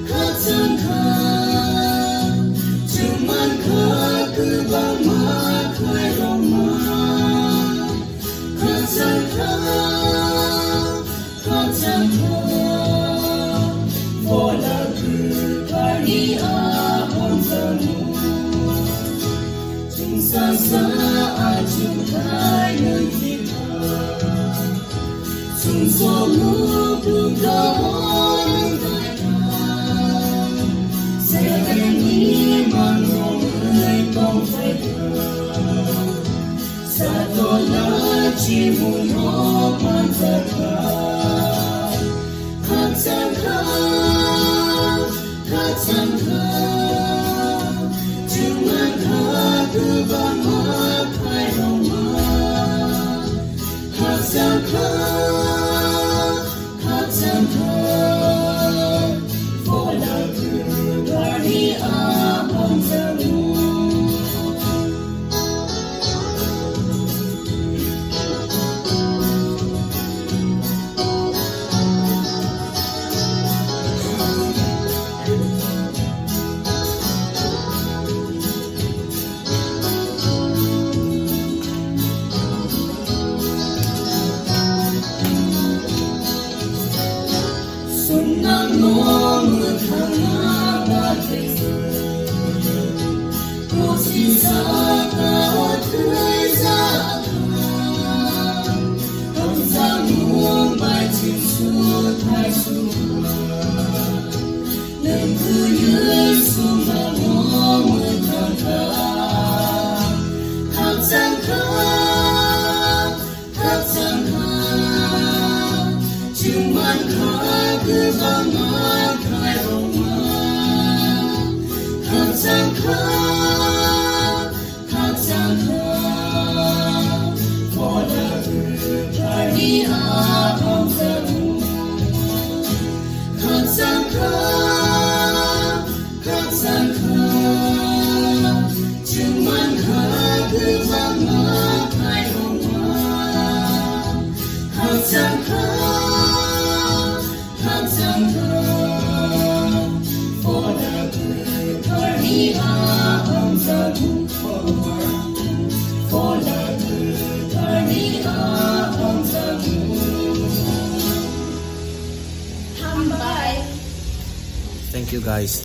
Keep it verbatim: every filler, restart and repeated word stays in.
Khakchangkha, chwng mankha kwbangma khlairokma. Khakchangkha, khakchangkha, Phola Kwtharni a hamjakmung. Chwng sasa achukthai nung thikha. Chwng solo pungkao nung thaikha. Selengni manrogwi tongphaikha. Satola chimungrok manjakha. Khakchangkha, khakchangkha, chwng mankha kwbangma khlairokma. Khakchangkha, khakchangkha, Phola Kwtharni a hamjakmung. Sumnangno mwthangna bagwi, kusisa ka o thwijak kha, hamjakmung bai chwng suthai sukha. Nwng thwiwi sumnangno mwthang kha, khakchang kha. Khakchangkha, chwng mankha kwbangma khlairokma. Khakchangkha, khakchangkha, Phola Kwtharni a hamjakmung. Khakchangkha, khakchangkha, chwng mankha kwbangma khlairokma. Khakchangkha, khakchangkha, Phola Kwtharni a hamjakmung. Phola Kwtharni a hamjakmung. Hambai. Thank you, guys.